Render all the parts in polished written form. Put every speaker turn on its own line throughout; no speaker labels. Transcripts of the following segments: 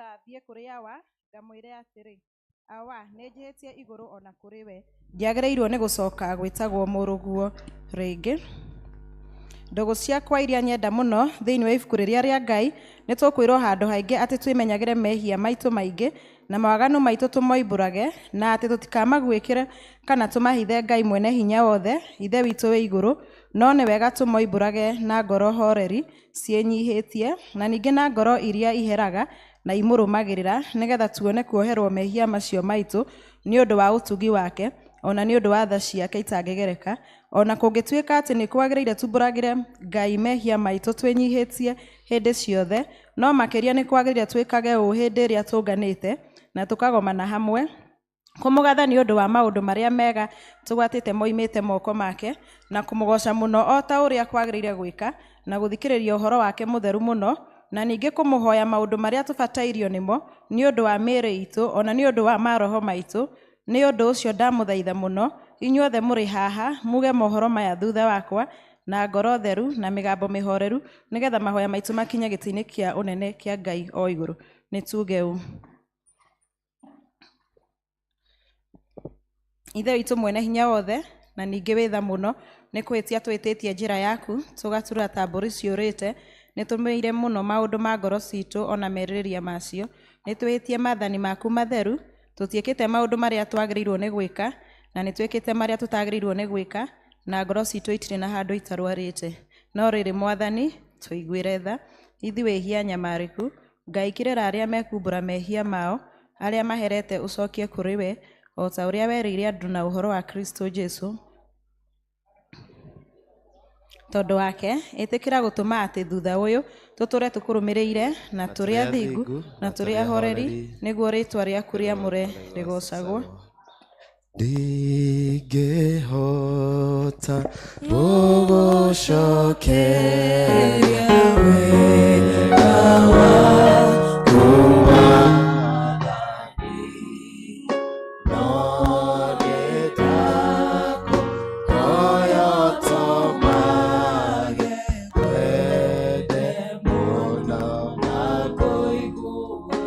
Thiĩ kũrĩ awa ngamwĩre atĩrĩ, Awa, nĩnjĩhĩtie igũrũ o na kũrĩ we, ndiagĩrĩirwo nĩ gũcoka gwĩtagwo mũrũguo rĩngĩ. Ndũgũ ciakwa iria nyenda mũno thĩinĩ wa ibuku rĩrĩa rĩa Ngai, nĩ tũkwĩrwo handũ haingĩ atĩ twĩmenyagĩre mehia maitũ maingĩ na mawaganu maitũ tũmoimbũrage, na atĩ tũtikamaguĩkĩre kana tũmahithe Ngai mwene hinya wothe, Ithe witũ wĩ igũrũ, no nĩ wega tũmoimbũrage na ngoro horeri ciĩnyihĩtie, na ningĩ na ngoro iria iheraga na imũrũmagĩrĩra, nĩgetha tuone kuoherwo mehia macio maitũ nĩ ũndũ wa ũtugi wake, o na nĩ ũndũ wa tha ciake itangĩgereka. O na kũngĩtuĩka atĩ nĩ kwagĩrĩire tumbũragĩre Ngai mehia maitũ twĩnyihĩtie hĩndĩ ciothe, no makĩria nĩ kwagĩrĩire twĩkage ũũ hĩndĩ ĩrĩa tũnganĩte na tũkagomana hamwe, kũmũgatha nĩ ũndũ wa maũndũ marĩa mega tũgwatĩte moimĩte moko make, na kũmũgoca mũno o ta ũrĩa kwagĩrĩire gwĩka, na gũthikĩrĩria ũhoro wake mũtheru mũno, na ningĩ kũmũhoya maũndũ marĩa tũbatairio nĩmo nĩ ũndũ wa mĩĩrĩ itũ, o na nĩ ũndũ wa maroho maitũ. Nĩ ũndũ ũcio ndamũthaitha mũno, inyuothe mũrĩ haha, muge mohoro maya thutha wakwa, na ngoro theru na mĩgambo mĩhoreru, nĩgetha mahoya maitũ makinye gĩtĩ-inĩ kĩa ũnene kĩa Ngai o igũrũ. Nĩ tuge ũũ. Ithe witũ mwene hinya wothe, na ningĩ wĩ tha mũno, nĩ kũhĩtia tũhĩtĩtie njĩra yaku, tũgatura ta mbũri ciũrĩte, nĩ tũmĩire mũno maũndũ ma ngoro citũ o na merirĩria macio, nĩ twĩhĩtie maathani maku matheru, tũtiĩkĩte maũndũ marĩa twagĩrĩirwo nĩ gwĩka, na nĩ twĩkĩte marĩa tũtagĩrĩirwo nĩ gwĩka, na ngoro citũ itirĩ na handũ itarwarĩte. No rĩrĩ Mwathani, tũiguĩre tha, ithuĩ ehia anyamarĩku, Ngai kĩrĩra arĩa mekumbũra mehia mao, arĩa maherete ũcokie kũrĩ we, o ta ũrĩa werĩire andũ na ũhoro wa Kristo Jesu. Tondũ wake, ĩtĩkĩra gũtũma atĩ thutha ũyũ tũtũre tũkũrũmĩrĩire na tũrĩ athingu na tũrĩ ahoreri, nĩguo rĩĩtwa rĩaku rĩamũre rĩgoocagwo.
Ndingĩhota gũgũcokeria wega waku Mwathani, no nĩndakũhoya ũtũmage ngwende mũno na kũiguage.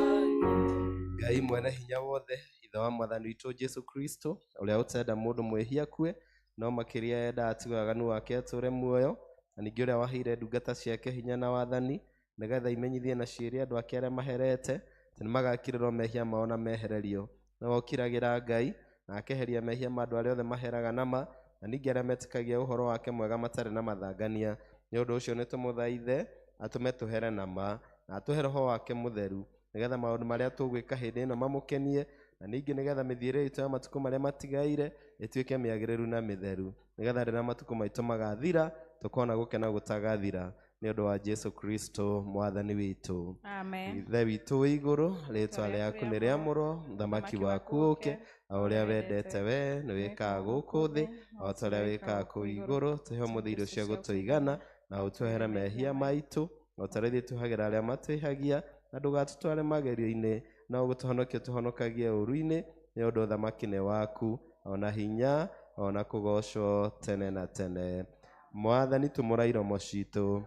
Ngai mwene hinya wothe, Ithe wa Mwathani witũ Jesu Kristo, ũrĩa ũtenda mũndũ mwĩhia akue, no makĩria endaga atige waganu wake atũũre muoyo, na ningĩ ũrĩa waheire ndungata ciake hinya na wathani, nĩgetha imenyithie na ciĩre andũ ake arĩa maherete atĩ nĩmagakirĩrwo mehia mao na mehererio. Nĩwe ũkiragĩra Ngai, na akeheria mehia ma andũ arĩa othe maheraga na ma, na ningĩ arĩa metĩkagia ũhoro wake mwega matarĩ na mathangania. Nĩ ũndũ ũcio nĩtũmũthaithe atũme tũhere na ma, na atũhe Roho wake Mũtheru, nĩgetha maũndũ marĩa tũgwĩka hĩndĩ ĩno mamũkenie, na ningĩ nĩgetha mĩthiĩre itũ ya matukũ marĩa matigaire ĩtuĩke mĩagĩrĩru na mĩtheru, nĩgetha rĩrĩa matukũ maitũ magathira, tũkona gũkena gũtagathira, nĩ ũndũ wa Jesu Kristo mwathani witũ.
Amen.
Ithe witũ wĩ igũrũ, rĩĩtwa rĩaku nĩ rĩamũrwo, ũthamaki waku ũũke, o ũrĩa wendete we nĩ wĩkaga gũkũ thĩ o ta ũrĩa wĩkaga kũu igũrũ. Tũhe ũmũthĩ irio cia gũtũigana, na ũtuohere mehia maitũ o ta ũrĩa ithuĩ tuohagĩra arĩa matwĩhagia, na ndũgatũtware magerio-inĩ, no gũtũhonokia ũtũhonokagie ũũru-inĩ, nĩ ũndũ ũthamaki nĩ waku, o na hinya, o na kũgoocwo tene na tene. Mwathani, tumũra iromo citũ.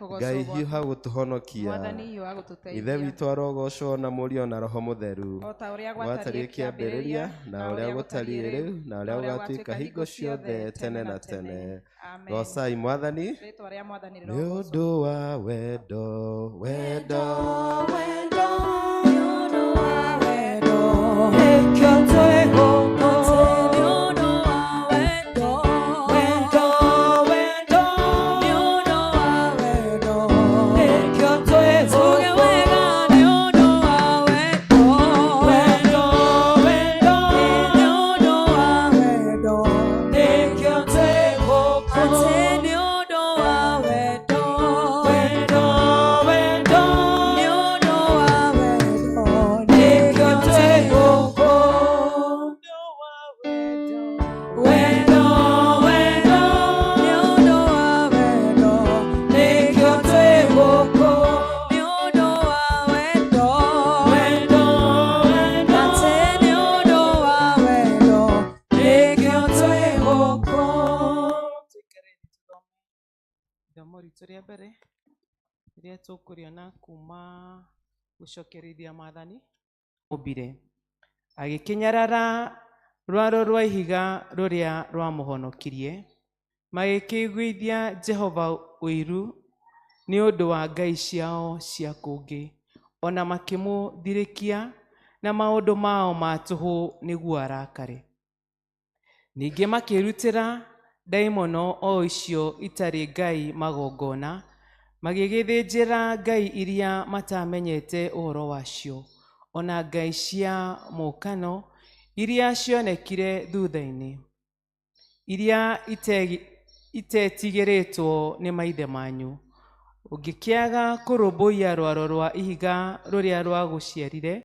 Ngai hiũha gũtũhonokia.
Mwathani hiũha gũtũteithia.
Ithe witũ arogocwo na Mũriũ na Roho Mũtheru,
o ta ũrĩa
gwatariĩ kĩambĩrĩria, na ũrĩa gũtariĩ rĩu, na ũrĩa gũgatuĩka hingo ciothe tene na tene.
Amen.
Gocai Mwathani
Rĩĩtwa rĩa Mwathani
nĩ
rĩrogocwo.
ũndũ wa wendo, wendo.
Wendo, nĩ ũndũ wa wendo, nĩkĩo twĩ gũkũ. Nĩ ũndũ wa wendo, wendo, wendo, nĩ ũndũ wa wendo, nĩkĩo twĩ gũkũ. Tuge wega, nĩ ũndũ wa wendo, wendo, wendo, nĩ ũndũ wa wendo, nĩkĩo twĩ gũkũ. Atĩ nĩ ũndũ wa wendo, wendo, wendo, nĩ ũndũ wa wendo, nĩkĩo twĩ gũkũ. Wendo, wendo, nĩ ũndũ wa wendo, nĩkĩo twĩ gũkũ. Nĩ ũndũ wa wendo, wendo, wendo, atĩ nĩ ũndũ wa wendo, nĩkĩo twĩ gũkũ.
Tũikare thĩ tũthome ithomo ritũ rĩa mbere rĩrĩa tũkũrĩona kuma Gũcokerithia Maathani ũmbire, agĩkĩnyarara rwaro rwa ihiga rũrĩa rwamũhonokirie, magĩkĩiguithia Jehova ũiru nĩ ũndũ wa ngai ciao cia kũngĩ, ona makĩmũthirĩkia na maũndũ mao ma tũhũ nĩguo arakare. Ningĩ makĩrutĩra ndaimono o icio itarĩ ngai magongona, magĩgĩthĩnjĩra ngai iria mataamenyete ũhoro wacio, ona ngai cia mũũkano iria cionekire thutha-inĩ, iria itetigĩrĩtwo nĩ maithe manyu. Ũngĩkĩaga kũrũmbũiya rwaro rwa ihiga rũrĩa rwagũciarire.